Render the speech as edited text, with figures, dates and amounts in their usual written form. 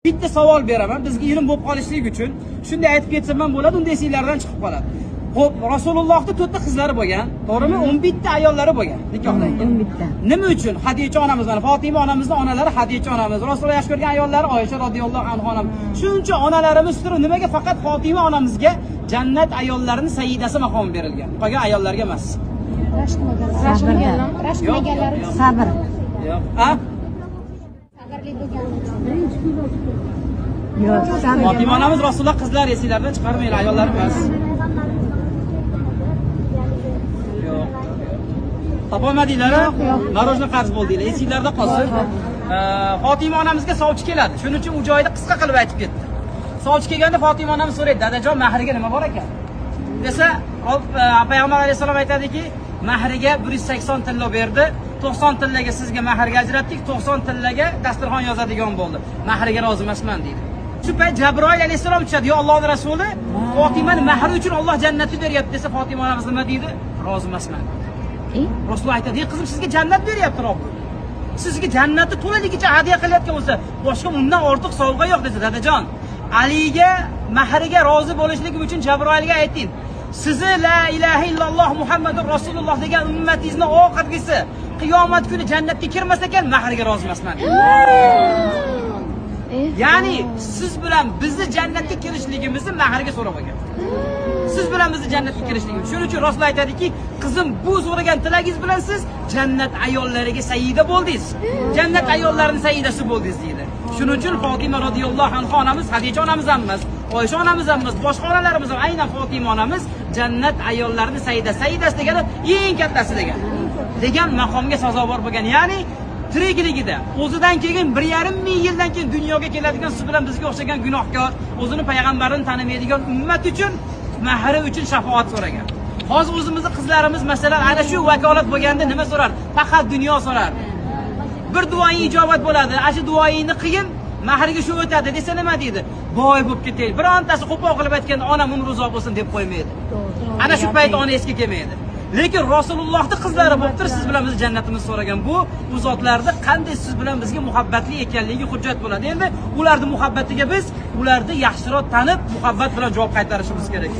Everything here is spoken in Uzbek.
Bitta savol beraman, bizga ilm bo'lib qolishlik uchun. Shunday aytib ketsam ham bo'ladi, unda esinglardan chiqib qoladi. Xo'p, Rasulullohning 4 ta qizlari bo'lgan, to'g'rimi? 11 ta ayollari bo'lgan, nikohlangan. 11 ta. Nima uchun Xadicha onamiz, mana Fatima onamizning onalari Xadicha onamiz, Rasululloh yaxshi ko'rgan ayollari Oysha radhiyallohu anha onamiz. Shuncha onalarimiz turib, nimaga faqat Fatima onamizga jannat ayollarining sayyidasi maqomi berilgan? Qolgan ayollarga emas. Rashk qilmaganlari Yo'q. Sabr. Yo'q. A? Sabrli bo'lgan. Yo'q, sabr. Fatima onamiz Rasululloh qizlar esinglardan chiqarmanglar, ayollar emas. Yo'q. Topolmadinglar? Marojni qarz bo'ldinglar. Esinglarda qolsin. Fatima onamizga sovchi keladi. Shuning uchun u joyda qisqa qilib aytib ketdi. Sovchi kelganda Fatima onamiz so'raydi, "Dadajon, mahriga nima bor ekan?" Desa, Payg'ambar alayhisalom aytadiki, mahriga 180 tillo berdi. 90 tillaga sizga mahrga ajratdik, 90 tillaga dasturxon yozadigan bo'ldi. Mahriga rozi emasman deydi. Shu payt Jabroil alayhisalom tushadi, "Yo Allohning rasuli, Fatimani mahri uchun Alloh jannatni beryapti" desa, Fatima onamiz nima deydi? Rozi emasman. Rasululloh aytadi, "Ey qizim, sizga jannat beryapti Robbim. Sizga jannatni to'laligicha hadya qilayotgan bo'lsa, boshqa undan ortiq sovg'a yo'q" desa, "Dadajon, Aliga mahriga rozi bo'lishligim uchun Jabroilga ayting. Sizni la ilaha illalloh Muhammadur Rasululloh degan ummatingizni oxirgisi qiyomat kuni jannatga kirmas ekan, mahriga rozi emasman." Ya'ni siz bilan bizni jannatga kirishligimizni mahriga so'rab olgan. Siz bilan bizni jannatga kirishligimiz. Shuning uchun Rasul aytadiki, qizim, bu so'ragan tilagingiz bilan siz jannat ayollariga sayyida bo'ldingiz. Jannat ayollarining sayyidasi bo'ldingiz deydi. Shuning uchun Fatima radhiyallohu anha onamiz, Xadicha onamiz ham emas, Oysha onamiz ham emas, boshqa onalarimiz ham, aynan Fatima onamiz jannat ayollarining sayyidasi. Sayyidasi degani eng kattasi degani. Degan maqomga sazovor bo'lgan. Ya'ni tirikligida o'zidan keyin 1,5 ming yildan keyin dunyoga keladigan siz bilan bizga o'xshagan gunohkor, o'zini payg'ambarini tanimaydigan ummat uchun mahri uchun shafoat so'ragan. Hozir o'zimizni qizlarimiz masalan ana shu vakolat bo'lganda nima so'rar? Faqat dunyo so'rar. Bir duoing ijobat bo'ladi, ana shu duoingni qilgin, mahriga shu o'tadi desa nima deydi? Boy bo'lib ketaylik. Birontasi qo'pol qilib aytganda onam umri uzoq bo'lsin deb qo'ymaydi. Ana shu payt ona esga kelmaydi. Lekin Rasulullohning qizlari bo'lib turib siz bilan bizni jannatimizni so'ragan bu zotlarni qanday siz bilan bizga muhabbatli ekanligi hujjat bo'ladi. Endi ularning muhabbatiga biz ularni yaxshiroq tanib, muhabbat bilan javob qaytarishimiz kerak.